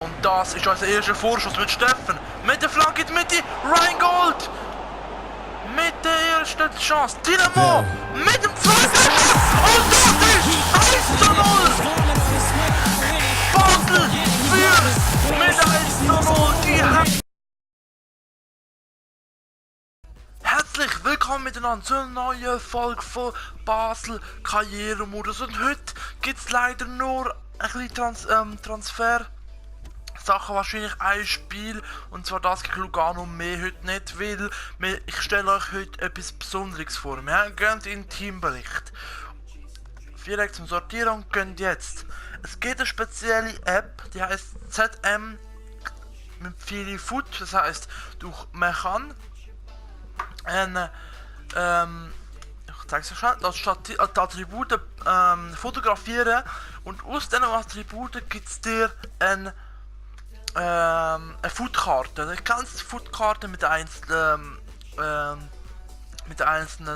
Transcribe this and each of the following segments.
Und das ist unser erster Vorschuss mit Steffen. Mit der Flanke in die Mitte. Rheingold. Mit der ersten Chance. Dynamo. Mit dem zweiten. Und das ist 1:0. Basel führt mit 1:0. Die Herzlich willkommen miteinander zu einer neuen Folge von Basel Karrieremodus. Und heute gibt es leider nur ein bisschen Transfer. Sachen, wahrscheinlich ein Spiel, und zwar das gegen Lugano, mehr heute nicht, weil ich stelle euch heute etwas Besonderes vor. Wir gehen in den Teambericht. Direkt zum Sortieren und gehen jetzt. Es gibt eine spezielle App, die heißt ZM mit viel Foot, das heißt, man kann ich zeige es schnell, die Attribute fotografieren, und aus diesen Attributen gibt es dir eine Foodkarte. Du kennst die Foodkarte mit einzelnen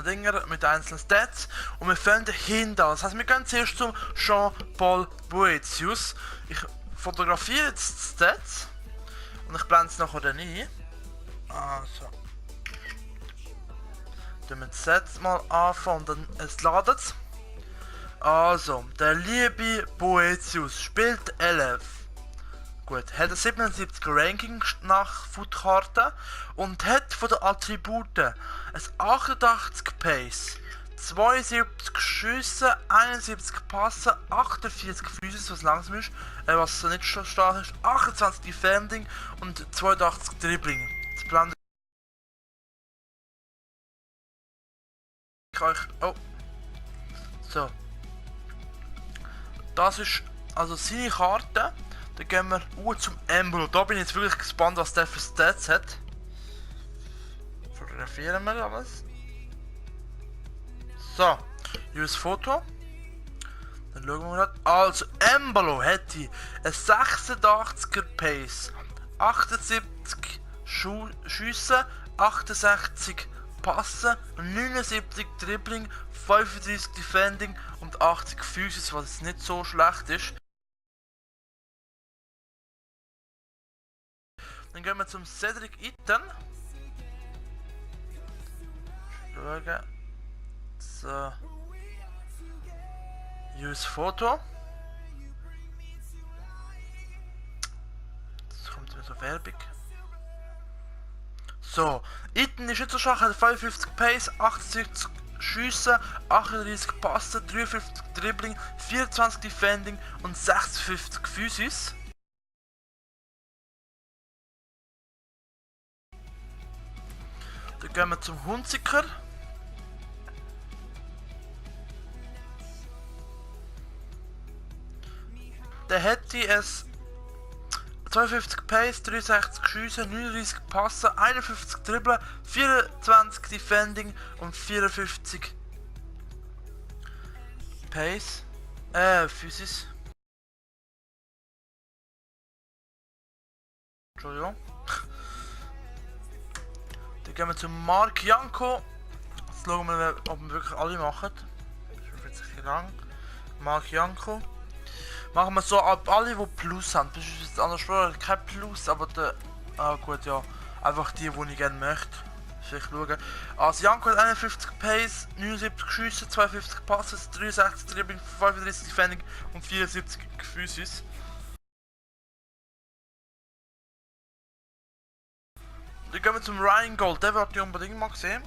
Dingen, mit einzelnen Stats, und wir fangen dahinter. Das heißt, wir gehen zuerst zum Jean-Paul Boetius. Ich fotografiere jetzt die Stats und ich blende es nachher dann ein. Also. Dann wir die Stats mal anfangen und dann es ladet. Also, der liebe Boetius spielt 11. Gut, hat ein 77 Ranking nach Foodkarte und hat von den Attributen ein 88 Pace, 72 Schüsse, 71 Passen, 48 Physis, was langsam ist, was nicht so stark ist, 28 Defending und 82 Dribbling. Das blende ich euch. Oh. So. Das ist also seine Karte. Dann gehen wir zum Embolo. Da bin ich jetzt wirklich gespannt, was der für Stats hat. Fotografieren wir alles. So, hier ist das Foto. Dann schauen wir das. Also, Embolo hätte ein 86er Pace, 78 Schüsse, 68 Passen, 79 Dribbling, 35 Defending und 80 Physis, was nicht so schlecht ist. Dann gehen wir zum Cedric Itten. Schauen. So. Hier ist das Foto. Jetzt kommt wieder so Werbung. So. Itten ist nicht so schwach, hat 55 Pace, 78 Schüsse, 38 Passen, 53 Dribbling, 24 Defending und 56 Physis. Dann gehen wir zum Hunziker. Der hätte es 52 Pace, 63 Schüsse, 39 Passen, 51 Dribbeln, 24 Defending und 54 Pace. Physis. Entschuldigung. Dann gehen wir zu Marc Janko. Jetzt schauen wir, ob wir wirklich alle machen. Das ist jetzt lang. Marc Janko. Machen wir so ab alle, die Plus haben. Das ist jetzt anders kein Plus, aber der. Ah gut, ja. Einfach die ich gerne möchte. Vielleicht schauen. Also Janko hat 51 Pace, 79 Schüsse, 52 Passes, 63 Dribbling, 35 Defending und 74 Physis. Dann gehen wir zum Rheingold, den wollte ich unbedingt mal sehen.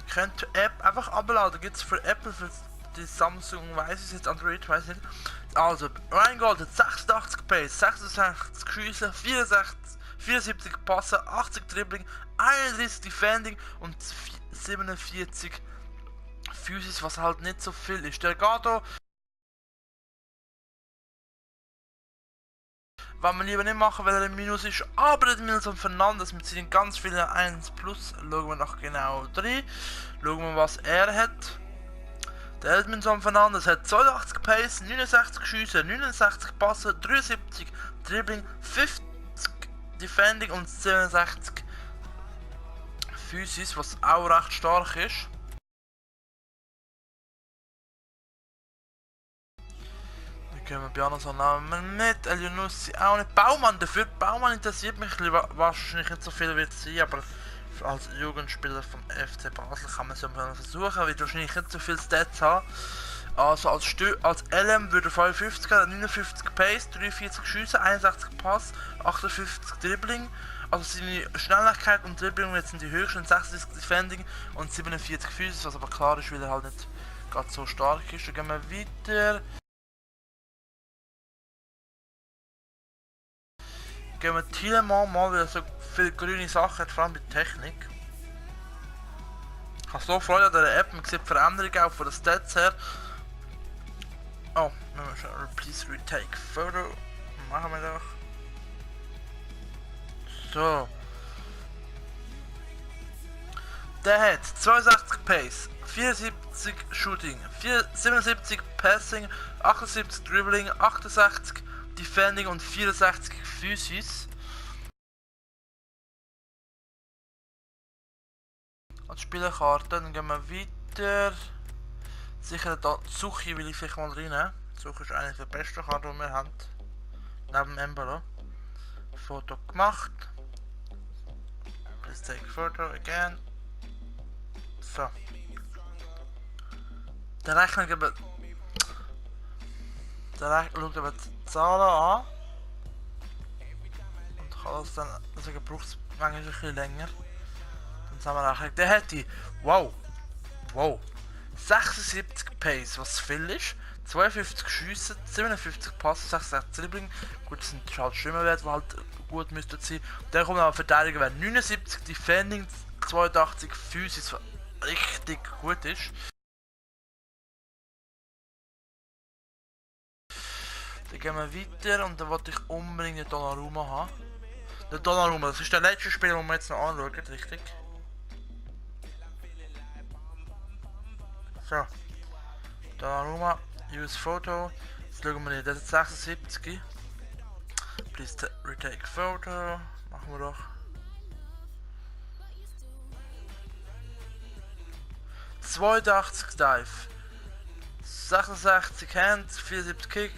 Ihr könnt die App einfach abladen, gibt es für Apple, für die Samsung, weiß ich jetzt, Android weiß ich nicht. Also, Rheingold hat 86 Pace, 66 Schüsse, 74 Passen, 80 Dribbling, 31 Defending und 47 Physis, was halt nicht so viel ist. Der Gato, was wir lieber nicht machen, weil er im Minus ist, aber der Milson Fernandes mit seinen ganz vielen 1 Plus, schauen wir nach genau 3, schauen wir was er hat. Der Edmundson Fernandes hat 82 Pace, 69 Schüsse, 69 Passen, 73 Dribbling, 50 Defending und 67 Physis, was auch recht stark ist. Gehen wir Piano so Namen nicht, Elionussi auch nicht. Baumann dafür, Baumann interessiert mich ein bisschen, wahrscheinlich nicht so viel wird sein, aber als Jugendspieler vom FC Basel kann man es ja mal versuchen, weil wahrscheinlich nicht so viel Stats haben. Also als LM würde er 55 haben, 59 Pace, 43 Schüsse, 61 Pass, 58 Dribbling. Also seine Schnelligkeit und Dribbling jetzt sind die höchsten, 66 Defending und 47 Physis, was aber klar ist, weil er halt nicht gerade so stark ist. Dann gehen wir weiter. Gehen wir Thielemann mal, weil er so viele grüne Sachen hat, vor allem bei Technik. Ich habe so Freude an dieser App, man sieht Veränderungen auch von den Stats her. Oh, müssen wir schon Please Retake Photo. Machen wir doch. So. Der hat 62 Pace, 74 Shooting, 77 Passing, 78 Dribbling, 68 Defending und 64 Physis. Als Spielerkarte, dann gehen wir weiter. Sicher da Suchi will ich vielleicht mal rein. Suchi ist eine der besten Karten, die wir haben. Neben Embolo. Foto gemacht. Let's take photo again. So. Der Rechner gibt. Schaut eben die Zahlen an. Und kann das dann. Also braucht es manchmal ein bisschen länger. Dann zusammenrechnen. Der hätte. Wow! Wow! 76 Pace, was viel ist. 52 Schüsse, 57 Pass, 66 Dribbling. Gut, das sind halt Schwimmerwerte, die halt gut müssten sein. Dann kommt aber Verteidigung, wäre 79 Defending, 82 Physis, was richtig gut ist. Dann gehen wir weiter und dann wollte ich unbedingt den Donnarumma haben. Der Donnarumma, das ist der letzte Spieler, den wir jetzt noch anschauen, richtig? So. Donnarumma, use Photo. Jetzt schauen wir nicht, das ist 76. Please retake Photo. Machen wir doch. 82 Dive. 66 Hands, 74 Kick.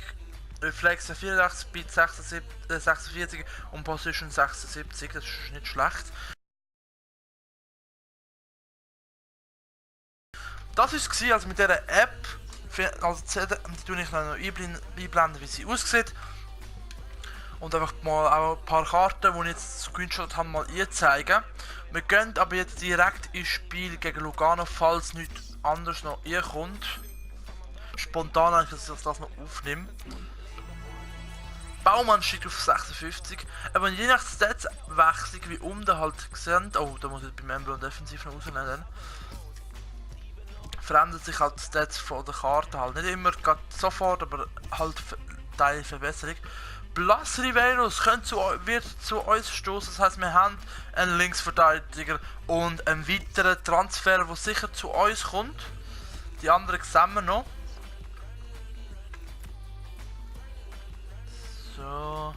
Reflexe 84, Speed 46 und Position 76, das ist nicht schlecht. Das war es also mit dieser App. Also die tue ich noch einblenden, wie sie aussieht. Und einfach mal auch ein paar Karten, die ich jetzt Screenshot habe, mal zeigen. Wir gehen aber jetzt direkt ins Spiel gegen Lugano, falls nichts anderes noch kommt. Spontan eigentlich, dass ich das noch aufnehme. Baumann steigt auf 56. Aber je nach Statswechslung wie unten halt gesehen. Oh, da muss ich beim Emblo defensiv noch rausnehmen. Verändert sich halt die Stats von der Karte halt. Nicht immer gerade sofort, aber halt Teil Verbesserung. Blas Riveiros wird zu uns stoßen. Das heisst, wir haben einen Linksverteidiger und einen weiteren Transfer, der sicher zu uns kommt. Die anderen sehen wir noch. So.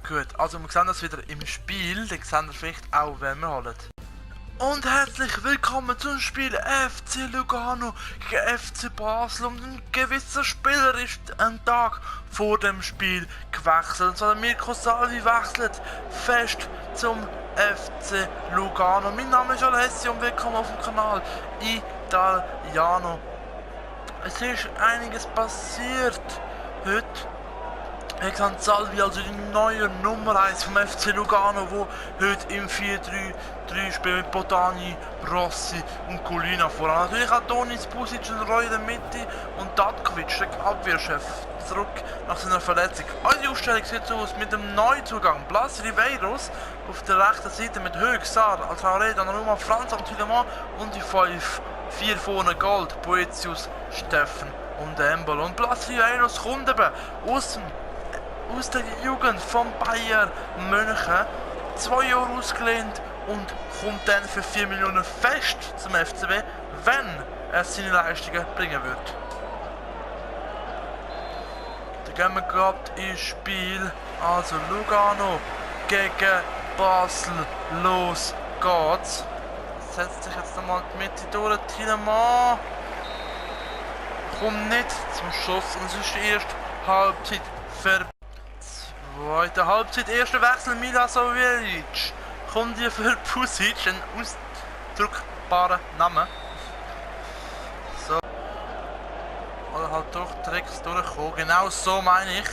Gut, also wir sehen das wieder im Spiel. Dann sehen wir vielleicht auch, wenn wir holen. Und herzlich willkommen zum Spiel FC Lugano gegen FC Basel. Und ein gewisser Spieler ist einen Tag vor dem Spiel gewechselt. Und zwar Mirko Salvi wechselt fest zum FC Lugano. Mein Name ist Alessio und willkommen auf dem Kanal Italiano. Es ist einiges passiert heute. Alexander Salvi, also die neue Nummer 1 vom FC Lugano, wo heute im 4-3-3 spielt mit Botani, Rossi und Colina voran. Natürlich auch Donis, Pusic und Roy in der Mitte und Datkovic, der Abwehrchef, zurück nach seiner Verletzung. Unsere Aufstellung sieht so aus mit dem Neuzugang Blas Riveiros auf der rechten Seite mit Hög, Sar, Altraore, Donnarumma, Franz und Thielemann und die 4 vorne Gold, Boetius, Steffen und Embolo. Und Blas Riveiros kommt eben aus der Jugend von Bayern München, 2 Jahre ausgelehnt und kommt dann für 4 Millionen fest zum FCB, wenn er seine Leistungen bringen wird. Dann gehen wir gerade ins Spiel, also Lugano gegen Basel, los geht's. Setzt sich jetzt einmal die Mitte durch, Thielemann. kommt nicht zum Schuss und es ist die erste Halbzeit vorbei. Zweite Halbzeit, erster Wechsel Milasovic. Kommt hier für Pusic, ein ausdruckbarer Name. So. Oder halt durch Tricks durchkommen. Genau so meine ich.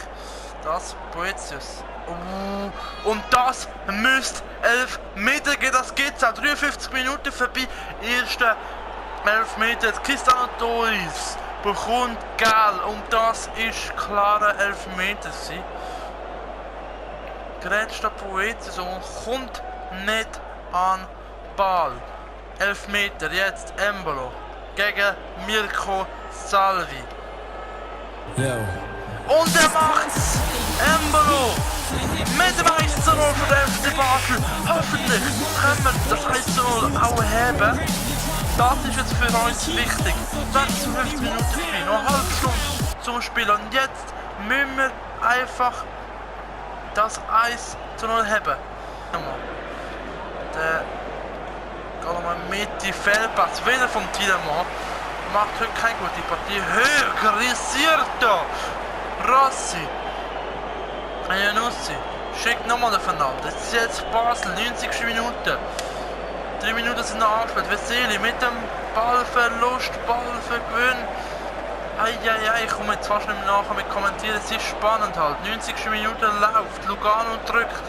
Das Boetius. Und das müsste 11 Meter gehen, das geht's auch. 53 Minuten vorbei. Erste 11 Meter. Cristiano Dois bekommt Gel und das ist klarer 11 Meter. Grätscht der Boetius und kommt nicht an Ball. 11 Meter, jetzt Embolo gegen Mirko Salvi. Ja. Und er macht's! Embolo! Mit dem 1:0 für den FC Basel. Hoffentlich können wir das 1:0 auch heben. Das ist jetzt für uns wichtig. 52 Minuten vorbei, noch eine halbe Stunde zum Spiel. Und jetzt müssen wir einfach das 1:0 heben. Der geht nochmal mit die Fehlpass. Wieder vom Tiedemann. Macht heute keine gute Partie. Höher, Risierto! Rossi! Janussi. Schickt nochmal den Fernandes. Das ist jetzt Basel, 90. Minute. 3 Minuten sind noch angespielt. Veseli mit dem Ballverlust, Ballvergewinn. Eieiei, ich komme jetzt fast nicht mehr nachher mit kommentieren. Es ist spannend halt. 90. Minute läuft. Lugano drückt.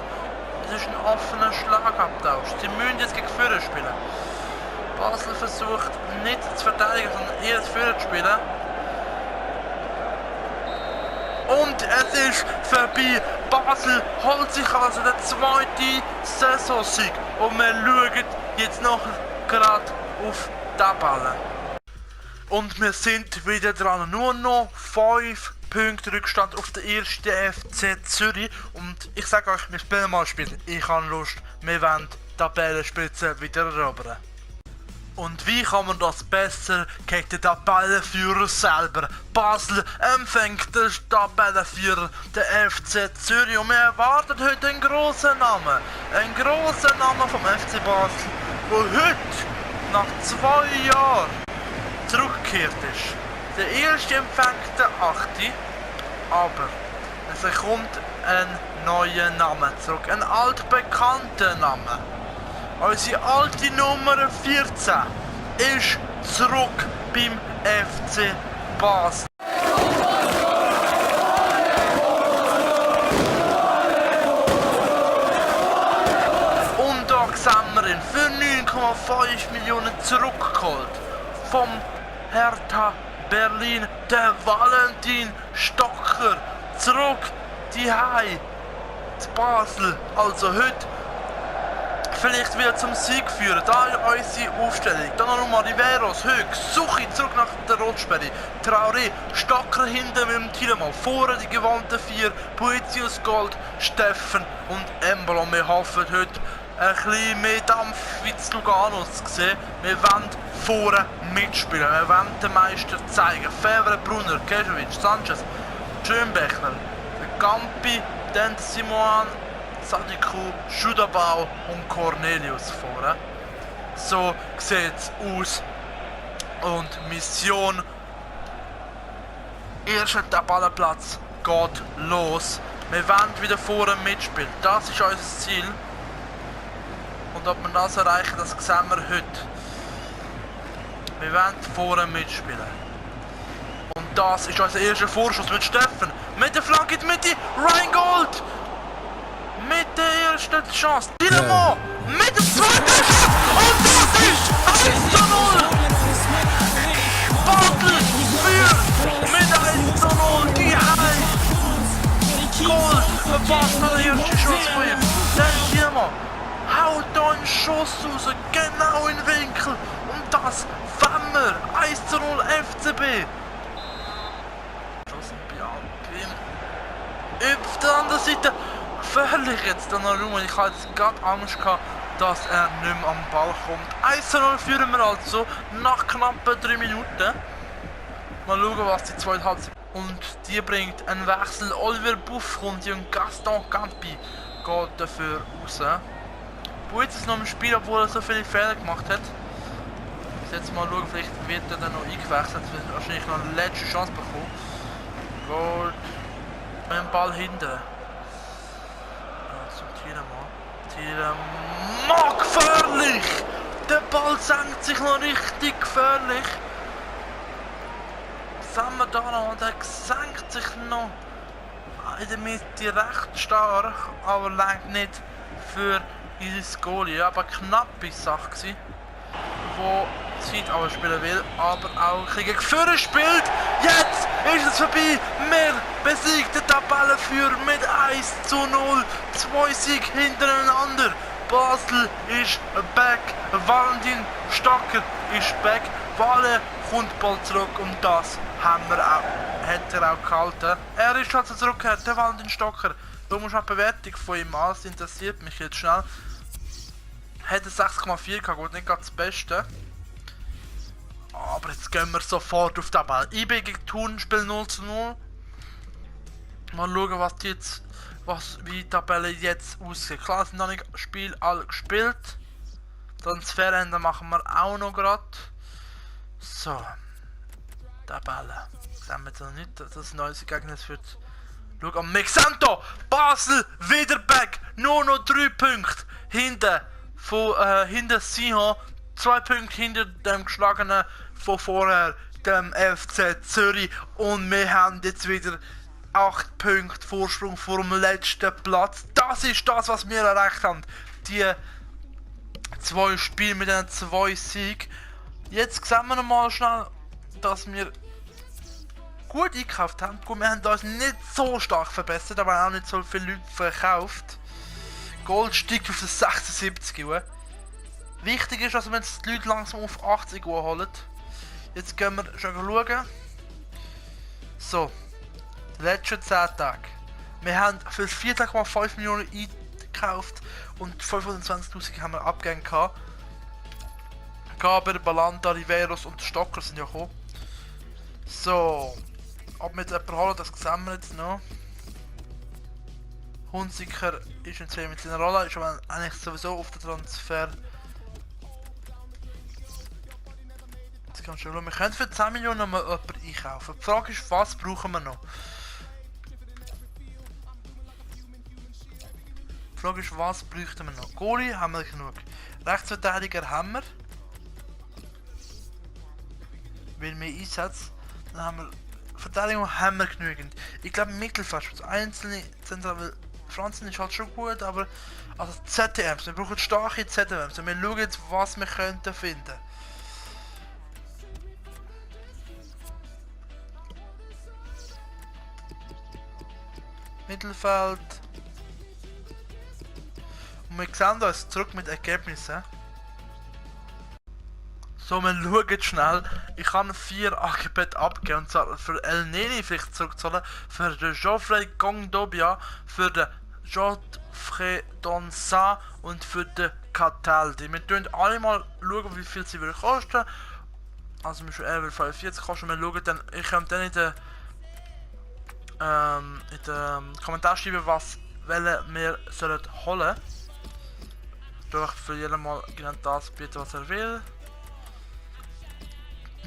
Es ist ein offener Schlagabtausch. Sie müssen jetzt gegen Führer spielen. Basel versucht nicht zu verteidigen, sondern eher zu Führer zu spielen. Und es ist vorbei. Basel holt sich also den zweiten Saisonsieg. Und wir schauen jetzt noch gerade auf die Tabelle. Und wir sind wieder dran. Nur noch 5 Punkte Rückstand auf den ersten FC Zürich. Und ich sage euch, wir spielen mal ein Spiel. Ich habe Lust. Wir wollen die Tabellenspitze wieder erobern. Und wie kann man das besser gegen den Tabellenführer selber? Basel empfängt den Tabellenführer, den FC Zürich. Und wir erwarten heute einen grossen Namen. Einen grossen Namen vom FC Basel, der heute, nach 2 Jahren, zurückgekehrt ist. Der erste empfängt den 8. Aber es kommt ein neuer Name zurück. Ein altbekannter Name. Unsere alte Nummer 14 ist zurück beim FC Basel. Und da sehen wir ihn für 9,5 Millionen zurückgeholt. Vom Hertha Berlin, der Valentin Stocker. Zurück die Hei zu Basel. Also heute vielleicht wieder zum Sieg führen. Da ist unsere Aufstellung. Dann noch Riveros, Höck, Suchi zurück nach der Rotsperre. Traoré, Stocker hinten mit dem Tiedemann. Vorne die gewonnenen 4. Boetius Gold, Steffen und Embolo. Wir hoffen heute ein bisschen mehr Dampf wie zu Lugano zu sehen. Wir wollen vorne mitspielen. Wir wollen den Meister zeigen. Fevre, Brunner, Kejovic, Sanchez, Schönbechler, Campi, dann Simon, Sadiku, Schudabau und Cornelius vorne. So sieht es aus. Und Mission erster Tabellenplatz geht los. Wir wollen wieder vorne mitspielen. Das ist unser Ziel. Und ob wir das erreichen, das sehen wir heute. Wir wollen vorne mitspielen. Und das ist unser erster Vorschuss mit Steffen. Mit der Flanke in die Mitte. Rheingold! Mit der ersten Chance. Dynamo! Mit dem zweiten Schuss! Und das ist 1:0! Basel führt mit 1:0 die Hei! Gold für Basel, der erste Schuss von ihm. Dann Dynamo haut da einen Schuss raus, genau in den Winkel. Und das wollen wir. 1:0 FCB. Auf der anderen Seite gefährlich jetzt dann noch rum. Ich hatte jetzt gerade Angst gehabt, dass er nicht mehr am Ball kommt. 1:0 führen wir also nach knapp 3 Minuten. Mal schauen, was die zweite Halbzeit. Und die bringt einen Wechsel. Oliver Buff kommt und Gaston Campi geht dafür raus. Buetz ist noch im Spiel, obwohl er so viele Fehler gemacht hat. Jetzt mal schauen, vielleicht wird er dann noch eingewechselt, wird wahrscheinlich noch eine letzte Chance bekommen. Gold. Mit dem Ball hinten. Ja, zum Tiedemann. Gefährlich! Der Ball senkt sich noch richtig gefährlich. Sehen wir da noch, und er senkt sich noch in der Mitte recht stark, aber langt nicht für dieses Goalie. Aber eine knappe Sache gewesen, wo Zeit aber spielen will, aber auch gegen Führer spielt. Jetzt ist es vorbei. Wir besiegen den Tabellenführer mit 1:0. 2 Siege hintereinander. Basel ist back. Valentin Stocker ist back. Wale kommt bald zurück und das hat er auch gehalten. Er ist also zurückgekehrt, der Valentin Stocker. Du musst eine Bewertung von ihm an, das interessiert mich jetzt schnell. Hat er 6,4 gehabt, gut, nicht gerade das Beste. Aber jetzt gehen wir sofort auf den Ball. IB gegen Thun, Spiel 0:0. Mal schauen, wie die Tabelle jetzt aussieht. Klar sind noch nicht Spiel alle gespielt. Transferende machen wir auch noch gerade. So. Tabelle. Sehen wir jetzt noch nicht, dass das neues Ergebnis wird. Schau am Mexanto! Basel wieder back! Nur noch 3 Punkte hinter Sion. 2 Punkte hinter dem geschlagenen von vorher, dem FC Zürich. Und wir haben jetzt wieder 8 Punkte Vorsprung vor dem letzten Platz. Das ist das, was wir erreicht haben. Die 2 Spiele mit den 2 Siegen. Jetzt sehen wir noch mal schnell, dass wir gut eingekauft haben. Gut, wir haben uns nicht so stark verbessert, aber auch nicht so viele Leute verkauft. Gold steigt auf das 76 Uhr. Wichtig ist, dass wir jetzt die Leute langsam auf 80 Uhr holen. Jetzt gehen wir schon schauen. So, die letzten 10 Tage. Wir haben für 14,5 Millionen eingekauft und 25.000 haben wir Abgänge gehabt. Gaber, Balanta, Riveros und Stocker sind ja gekommen. So, ob wir jetzt jemanden holen, das sehen wir jetzt noch. Hunziker ist in 2 mit seiner Rolle, ist aber eigentlich sowieso auf den Transfer. Jetzt kann schon schauen. Wir können für 10 Millionen noch mal jemanden einkaufen. Die Frage ist, was brauchen wir noch? Die Frage ist, was bräuchten wir noch? Goalie haben wir genug. Rechtsverteidiger haben wir. Wenn wir einsetzen, dann haben wir Verteidigung haben wir genügend. Ich glaube Mittelfeld, einzelne Zentral, Franzen ist halt schon gut, aber also ZTMs, wir brauchen starke ZTMs und wir schauen jetzt, was wir könnten finden. Mittelfeld. Und wir sehen uns zurück mit Ergebnissen. So, wir schauen schnell. Ich kann 4 Angebote abgeben, und zwar für El Neni vielleicht zurückzahlen, für den Geoffrey Gongdobia, für den Geoffrey Donsa und für den Cataldi. Wir schauen alle mal schauen, wie viel sie kosten. Also wir schon 45 kosten. Wir schauen dann, ich kann dann in den Kommentar schreiben, welche wir sollen holen. Durch für jeden mal genau das bieten, was er will.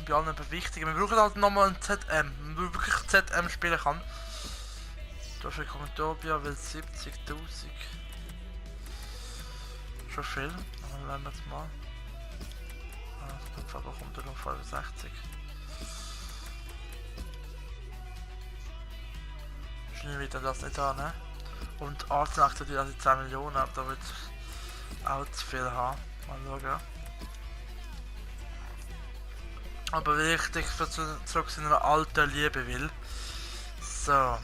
Bei allen wichtig. Wir brauchen halt nochmal ein ZM, wo wirklich ZM spielen kann. Da ist ein Kommentobia, will 70.000. Schon viel, aber lernen wir jetzt mal. Also, kommt er noch 65. Schnell wird er das nicht an, ne? Und Arsenal hat ja die 10 Millionen, aber da wird auch zu viel haben. Mal schauen. Aber wichtig für zurück zu einer alten Liebe will. So.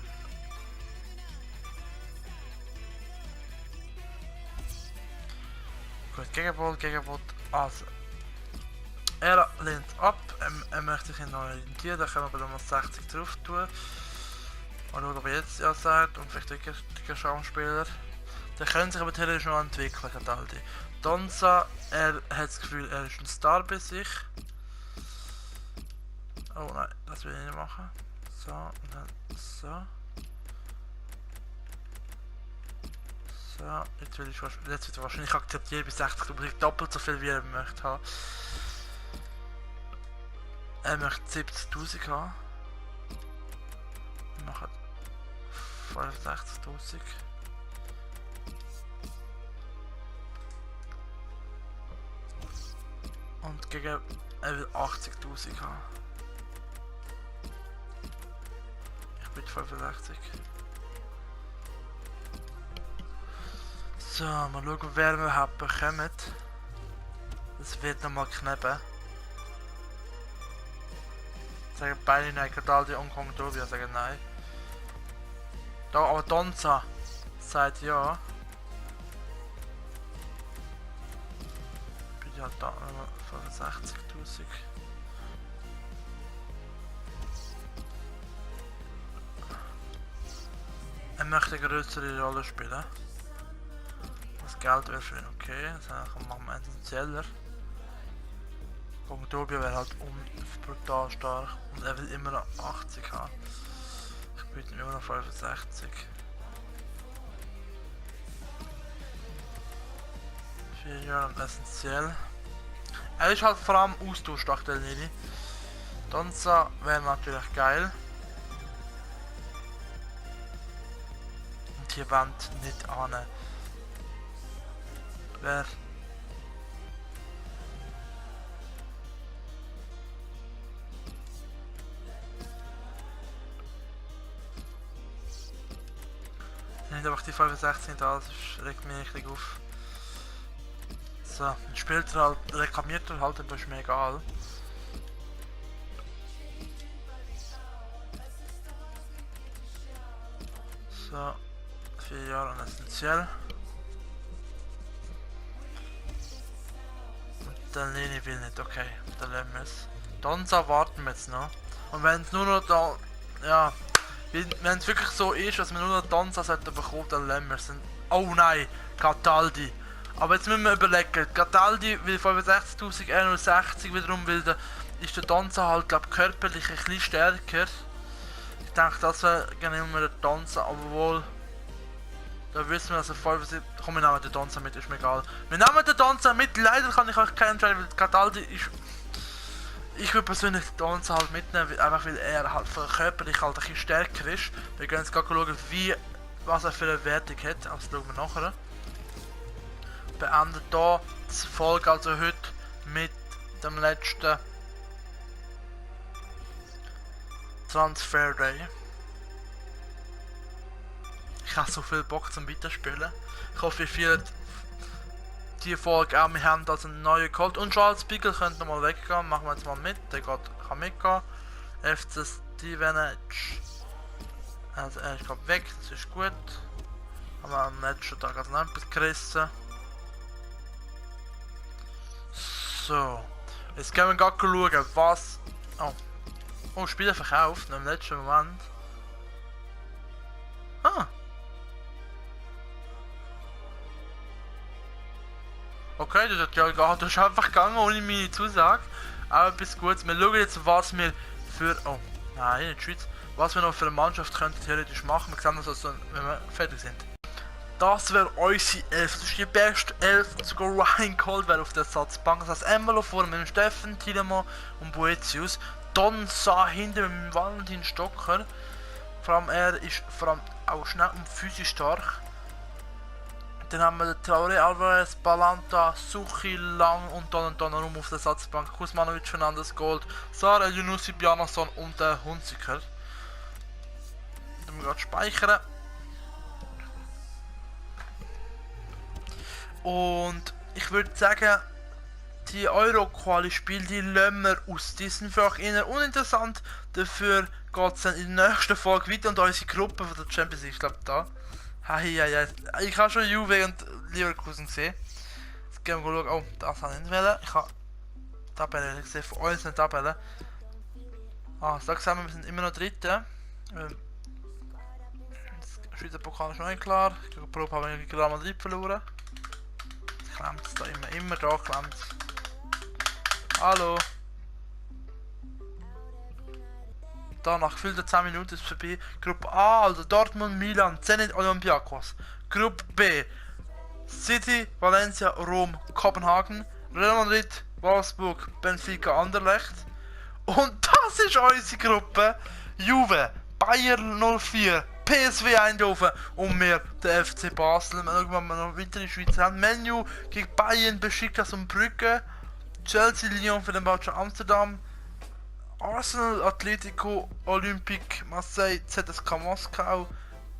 Gut, Gegenball. Also. Er lehnt ab. Er möchte sich noch orientieren. Da können wir aber noch 60 drauf tun. Mal schauen, ob er jetzt ja sagt. Und vielleicht der Schaumspieler. Der könnte sich aber theoretisch noch entwickeln, Cataldi. Donza, er hat das Gefühl, er ist ein Star bei sich. Oh nein, das will ich nicht machen. So, und dann so. So, jetzt wird er wahrscheinlich akzeptieren bis 60, aber ich doppelt so viel wie er möchte haben. Er möchte 70.000 haben. Wir machen 65.000. Und gegen er will 80.000 haben. Ich bin 65. So, mal schauen, wer wir überhaupt bekommen. Das wird nochmal knapp. Sagen beide nein, Cataldi und Kongdobia sagen nein. Da, aber Donza sagt ja. Bin ja da 65.000. Er möchte eine größere Rolle spielen. Das Geld wäre für ihn okay, das machen wir essentieller. Kongdobia wäre halt brutal stark und er will immer noch 80 haben. Ich biete ihm immer noch 65. 4 Jahre essentiell. Er ist halt vor allem Austausch, dachte Nini. Donza wäre natürlich geil. Und hier Wand nicht an. Wer? Nicht einfach die 65 da, das regt mich richtig auf. So, dann spielt er halt, reklamiert er halt, das ist mir egal. So, 4 Jahre essentiell. Und der Lini will nicht, okay, dann lassen wir es. Donza warten wir jetzt noch. Und wenn es nur noch da, ja, wenn es wirklich so ist, dass wir nur noch Donza bekommen, dann lassen wir es. Oh nein, Cataldi. Aber jetzt müssen wir überlegen, Cataldi will 65.000, er nur 60, wiederum will ist der Donza halt, glaube körperlich ein bisschen stärker. Ich denke, das wäre genau der Donza, aber wohl. Da wissen wir, dass er 75. Komm, wir nehmen den Donza mit, ist mir egal. Wir nehmen den Donza mit, leider kann ich euch keinen entscheiden, weil Cataldi ist. Ich würde persönlich den Donza halt mitnehmen, einfach weil er halt körperlich halt ein bisschen stärker ist. Wir können jetzt gerade schauen, was er für eine Wertung hat, also schauen wir nachher. Beendet hier das Folge also heute mit dem letzten Transfer Day. Ich habe so viel Bock zum Weiterspielen. Ich hoffe, ihr fühlt die Folge auch. Wir haben also einen neuen geholt. Und Charles Beagle könnte mal weggehen. Machen wir jetzt mal mit. Der kann mitgehen. FC Stevenage. Also er ist gerade weg. Das ist gut. Haben wir am letzten Tag also noch etwas gerissen. So. Jetzt können wir gerade schauen, was. Oh, Spieler verkauft. Im letzten Moment. Ah. Okay, das ist einfach gegangen ohne meine Zusage. Aber bis gut. Wir schauen jetzt, was wir für. Oh, nein, in der Schweiz. Was wir noch für eine Mannschaft könnten theoretisch machen. Wir sehen das also, wenn wir fertig sind. Das wäre unsere 11. Das ist die beste 11, sogar reingeholt wäre auf der Ersatzbank. Das heißt, Embolo vor mit Steffen, Tiedemann und Boetius. Donza hinter mit Valentin Stocker. Vor allem er ist vor allem auch schnell und physisch stark. Dann haben wir den Traoré, Alvarez, Balanta, Suchi, Lang und Donnarumma auf der Ersatzbank. Kuzmanovic, Fernandes, Gold, Sara, Yunussi, Bjarnason und der Hunziker. Dann wir gerade speichern. Und ich würde sagen, die Euro-Quali-Spiele, die lassen wir aus. Die sind für euch eher uninteressant. Dafür geht es dann in der nächsten Folge weiter und unsere Gruppe von der Champions League, ich glaube da. Ich habe schon Juve und Leverkusen gesehen. Jetzt gehen wir schauen. Oh, das habe ich nicht wählen. Ich habe Tabelle gesehen, von uns eine Tabelle. Ah, da sehen wir sind immer noch Dritte. Das Schweizer Pokal ist noch nicht klar. Gegen Probe haben wir gegen Real Madrid verloren. Jetzt klemmt es da immer da klemmt. Hallo. Da nach gefühlten 10 Minuten ist es vorbei. Gruppe A, also Dortmund, Milan, Zenit, Olympiakos. Gruppe B, City, Valencia, Rom, Kopenhagen, Real Madrid, Wolfsburg, Benfica, Anderlecht. Und das ist unsere Gruppe. Juve, Bayern 04, PSV Eindhoven und wir, der FC Basel. Wir schauen, wenn wir noch weiter in die Schweiz haben. Menu gegen Bayern, Besiktas und Brügge. Chelsea, Lyon für den Bauer Amsterdam. Arsenal, Atletico, Olympique, Marseille, ZSK Moskau.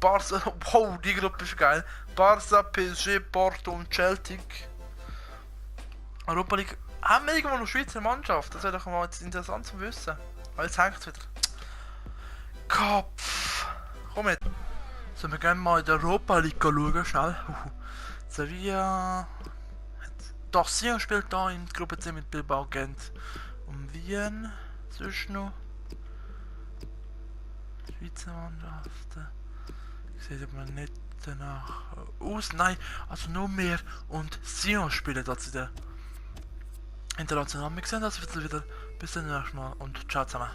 Barca, wow, die Gruppe ist geil. Barca, PSG, Porto und Celtic. Europa League. Haben wir irgendwo noch Schweizer Mannschaft? Das wäre doch mal jetzt interessant zu wissen. Aber jetzt hängt es wieder. Kopf. Komm mit. So, wir gehen mal in der Europa League schauen, schnell. Sevilla. Doch, Sion spielt da in der Gruppe C mit Bilbao, Gent und Wien. Sonst noch. Schweizer Mannschaften. Sieht man nicht danach aus. Nein, also nur mehr und Sion spielen da zu der internationalen. Wir sehen das wieder. Bis zum nächsten Mal und ciao zusammen.